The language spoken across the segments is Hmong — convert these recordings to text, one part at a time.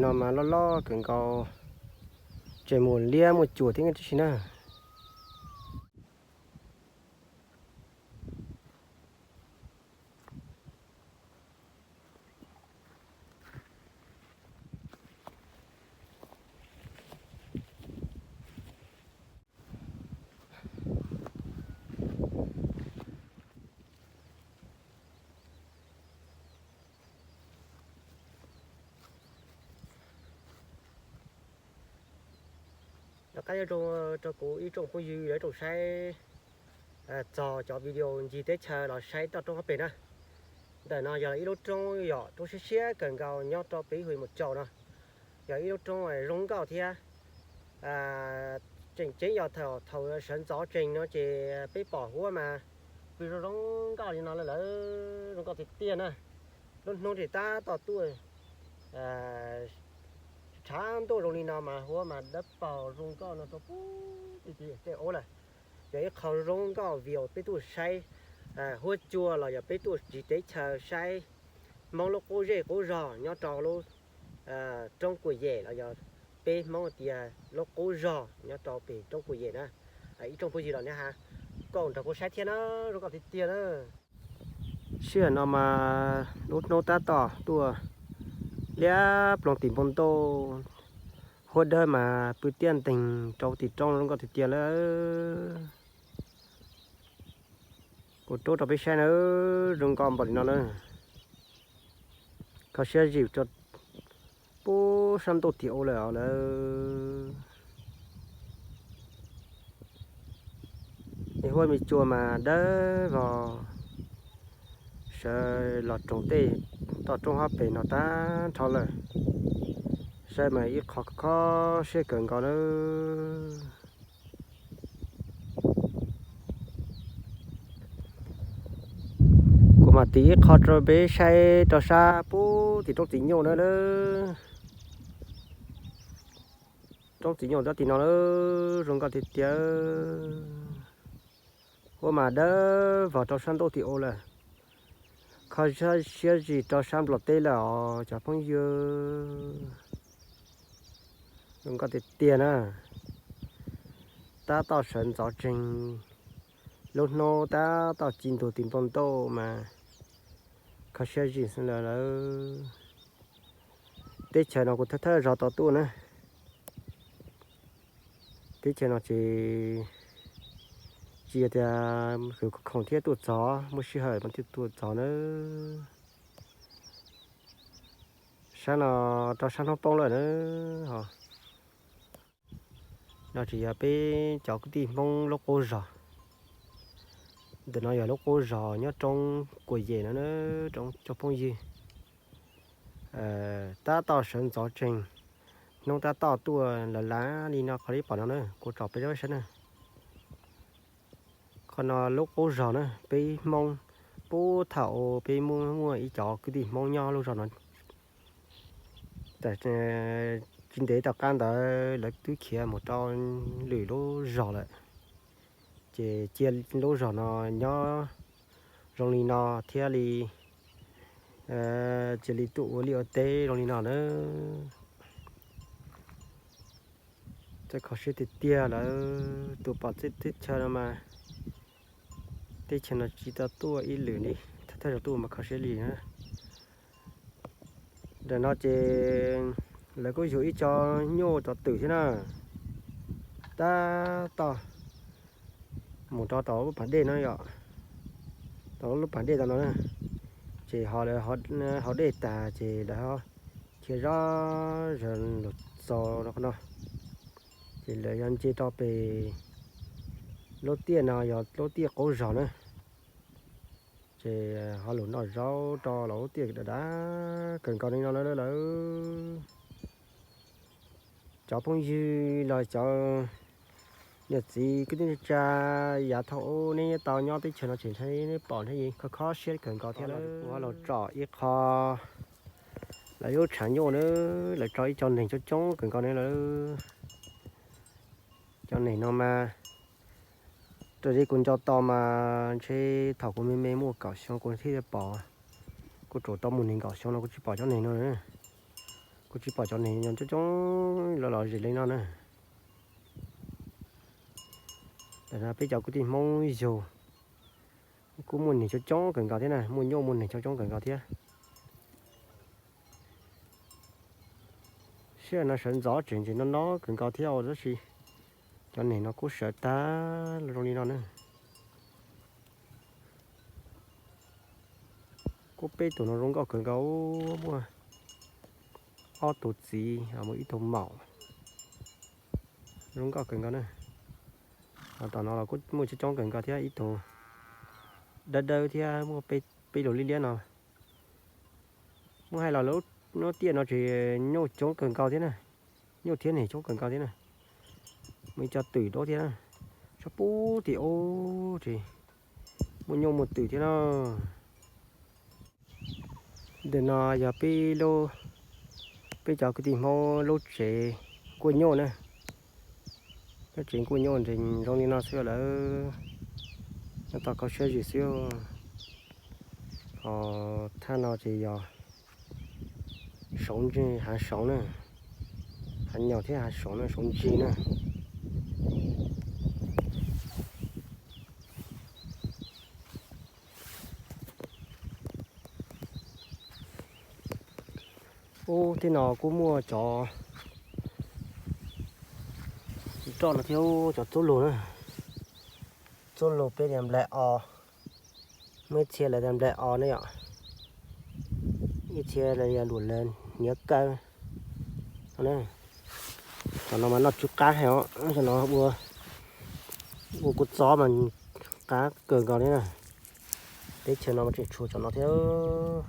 No mas loj loj kawg nkaus, tseem muaj liab muaj cuam thiab tib si na. Rov qab nyob zoo rau kuv ib tsoom phooj ywg lawv tsoom saib txog cov video ncig teb chaws los saib toj roob hauv pes na. Ntawm no yog ib lub roob yom, roob siab siab kawg nkaus nyob rau pem Hwm Mus Tsaus no. Yog ib lub roob zoo nkauj thiab. Tseem ceeb yog thaum sawv ntxov tsees no ces peb pom huab mas pw zoo zoo nkauj li no lawm, zoo nkauj tiag tiag na. Lub hnub ces tab tom tuaj tshav ntuj zoo li no mas huab mas dawb paug zoo nkauj no rau pem tej ub lawm. Yog ib qho zoo nkauj vim peb tuaj saib huab cua los yog peb tuaj ncig teb chaws saib Hmoob lub qub zej qub zog nyob rau lub roob Kuam Yem los yog peb Hmoob tias lub qub zog nyob rau pem roob Kuam Yem na. Ib tsoom phooj ywg los nej ha, koj nrog kuv saib thiab na, zoo nkauj tiag tiag na. Sij hawm no mas lub hnub tab tom tuaj liab ploog tim npoo ntoj, huab dawb mas pw tiaj nteeg rau tim roob zoo nkauj tiag tiag lawm. Kuv rub rau peb saib na, zoo nkauj npaum li no na. Kho siab zim rau pem sab ntuj tim ub lawm os lawm. Huab me cua mas dawb vog, sawv los roos tej toj roob hauv pes no tag nrho lawm. Saib mas ib qho kho siab kawg nkaus nawb. Kuv mam tiv ib qho rau peb saib rau sab pem tim roob txiv nyuj na. Roob txiv nyuj tab tim no na, zoo nkauj tiag tiag. Huab mas dawb vog rau sab ntuj tim ub lawm. Kho siab zim rau sab Nplog teb lawm os cov phooj ywg. Zoo nkauj tiag tiag na. Tab tom sawv ntxov tsees, lub hnub tab tom ci ntug tim npoo ntoj mas kho siab zim xwb lawm. Teb chaws no kuv thawj thawj zaug tau tuaj na. Teb chaws no ces tsis yog tias khoom thiab tuaj txog, muaj sij hawm mas thiaj tuaj txog na. Sab no rau sab hnub poob lawm na. No tsis yog peb cov kwv tij Hmoob lub qub zos. Ntawm no yog lub qub zos nyob roob Kuam Yem no na, tsoom phooj ywg. Tab tom sawv ntxov tsees, hnub tab tom tuaj lav lav li no qhov li pom no na, kuv tsom peb saib na. Qhov no lub qub zos na, peb Hmoob puag thaum peb muaj muaj ib cov kwv tij Hmoob nyob lub zos no. Tsis ntev tom qab ntawd lawv twb khiav mus rau lwm lub zos lawm, ces cia lub zos no nyob zoo li no thiaj li, cia li tuaj ua liaj ua teb zoo li no na. Txawj kho siab tiag tiag lawm, tus pom teb chaws no mas, teb chaws no tsis tau tuaj ib lwm li, thawj zaug tuaj mas kho siab li na. Ntawm no ces lawv kuj yug ib co nyuj cov twm thiab na, tab tom mus rau tom lub pas dej no yom, tom lub pas dej tom no na, ces ho lawv haus dej tag ces lawv ho khiav zoj zaws los txog rau qhov no, ces lawv yuav nce rau pem lub tiaj no yog lub tiaj qub zos na, ces ho los noj zaub rau los lub tiaj dav dav kawg nkaus li no lawm. Cov phooj ywg los cov niam txiv kwv tij neej tsa, yav thaum ub neb tau nyob teb chaws no ces neb pom neb yeej kho kho siab kawg nkaus thiab lawm. Kuv ho los tsom ib qho lawv lub tshav nyuj na, lawv tso ib co neeg coob coob kawg nkaus ne lawm. Cov neeg no mas raws li kuv nco tau mas ntshe thaum kuv me me muaj kaum xyoo kuv thiaj pom, kuv tsuas tau mus nees nkaum xyoo no kuv tsis pom cov neeg no. Kuv tsis pom cov neeg coob coob los los zem li no na. Tam no peb cov kwv tij Hmoob yug kuj muaj neeg coob coob kawg nkaus thiab na, muaj nyuj muaj neeg coob coob kawg nkaus thiab. Sij hawm no sawv ntxov tseem ntsis no no kawg nkaus thiab os, tab sis cov neeg no kuj sawv tag zoo li no na. Kuj peb tus no zoo nkauj kawg nkaus, muaj ob tug txiv, muaj ib tug maum, zoo nkauj kawg nkaus na. Ho tom no los kuj muaj coob coob kawg nkaus thiab, ib tug dawb dawb thiab muaj peb lus liab liab no. Muab hais los lub tiaj no ces nyuj coob kawg nkaus thiab na, nyuj thiab neeg coob kawg nkaus thiab na. Muaj ib co twm dub thiab na, sab pub tim ub ces muaj nyuj muaj twm thiab na. Ntawm no yog peb lub, peb cov kwv tij Hmoob lub tsev nkuaj nyuj na. Lub tsev nkuaj nyuj ntshe zoo li no xwb lawm, nyob tau kho siab zim xwb. Ho thaj no ces yog saum ntsis, hav saum na, hav nyaum thiab hav saum na, saum ntsis na. Ub, tej no kuj muaj cov roj no thiab, cov txuab lug na. Txuab lug peb tias nplai os, muaj ib txhia lawv tias nplai os ne yom, ib txhia lawv yog lus lawv hniav kaw. Cov no mas noj tsw qab heev os, cov no ua, ua kua txob mas qab kawg nkaus li na. Teb chaws no mas tseem tshuav cov no thiab.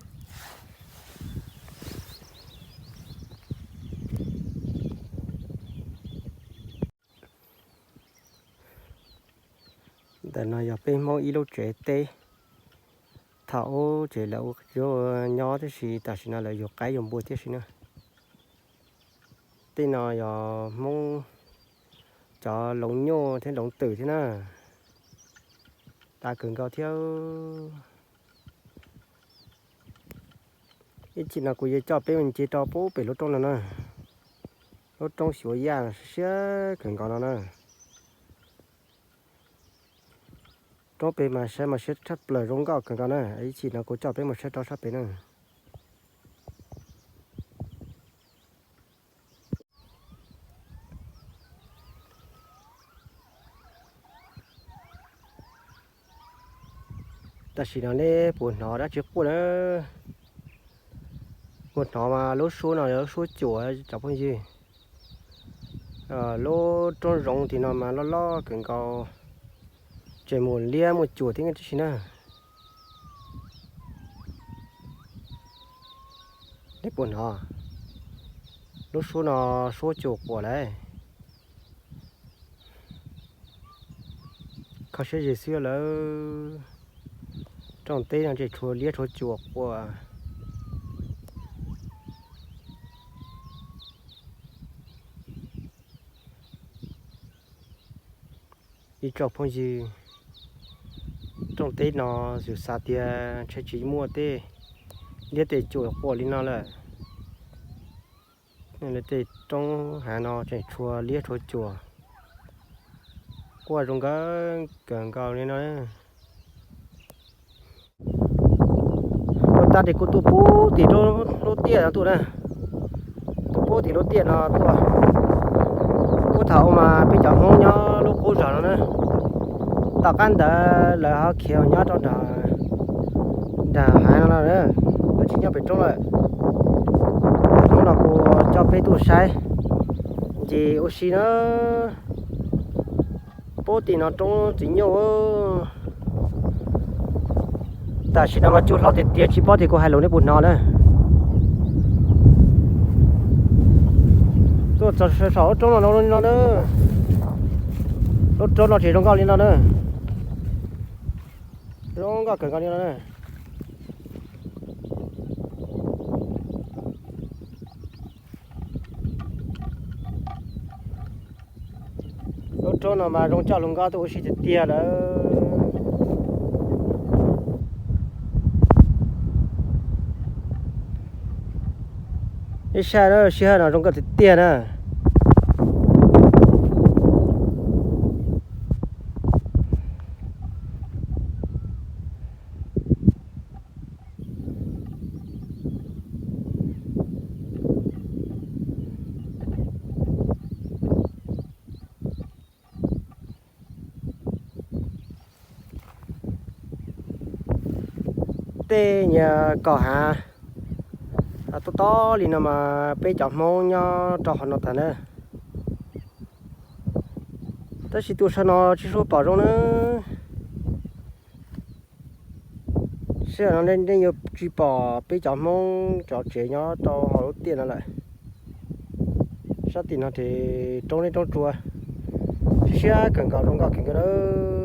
Ntawm no yog peb Hmoob ib lub tsev teb. Thaum ub ces lawv ua zaub nyob tib si, tam sim no lawv yug qaib yug npua tib si na. Tej no yog Hmoob cov loov nyuj thiab loov twm thiab na. Qab kawg nkaus thiab. Ib chim no kuv yuav coj peb mus ncig rau pub pem lub roob no na. Lub roob Xyuas Yaj siab kawg nkaus no na. Roob pem mas saib mas siab tshaj plaws zoo nkauj kawg nkaus na. Ib chim no kuv coj peb mus saib roob sab pem na. Tam sim no neb puas hnov dab tsi quaj na? Puas hnov mas lub suab no yog lub suab cuam cov phooj ywg. Lub roob zoov tim no mas loj loj kawg nkaus, tseem muaj liab muaj cuam thiab tib si na. Neb puas hnov? Lub suab no suab cuam quas lawm. Kho siab zim xwb lawm. Rooj teb no tseem tshuav liab tshuav cuam quas. Ib tsoom phooj ywg, rooj teb no yus xav tias ntshe tsis muaj tej liab tej cuam quas li no lawm. Tej roob hav no tseem tshuav liab tshuav cuam quaj zoo nkauj kawg nkaus li no. Tuaj tab sis kuj tuaj pub tim lub tiaj no tuaj na, tuaj pub tim lub tiaj no tuaj. Puag thaum ub mas peb cov Hmoob nyob lub qub zos no na, tom qab ntawd lawv ho khiav nyob rau nram hav no na, lawv tsis nyob pem roob lawm. Hnub no kuv coj peb tuaj saib ncig ua si na. Pub tim no roob txiv nyuj. Tam sim no mas tsuj hlo tiag tiag tsis paub tias kuv hais lus neb puas hnov na. Tuaj txog saum lub roob no no na, lub roob no tseem zoo nkauj li no na, zoo nkauj kawg nkaus li no na. Lub roob no mas zoo coj hluas nkauj tuaj ua si tiag tiag lawm. Sab no, sab no zoo nkauj tiag tiag na. Tej nyuag kom hav tob tob li no mas peb cov Hmoob nyob rau hauv no tag na. Tab sis tus saum no tsis suav pom zoo na. Sij hawm no nej yuav tsis pom peb cov Hmoob cov tsev nyob rau hauv lub tiaj no lawm. Sab tim no ces roob dej roob tsua, siab siab kawg nkaus, zoo nkauj kawg nkaus lawm.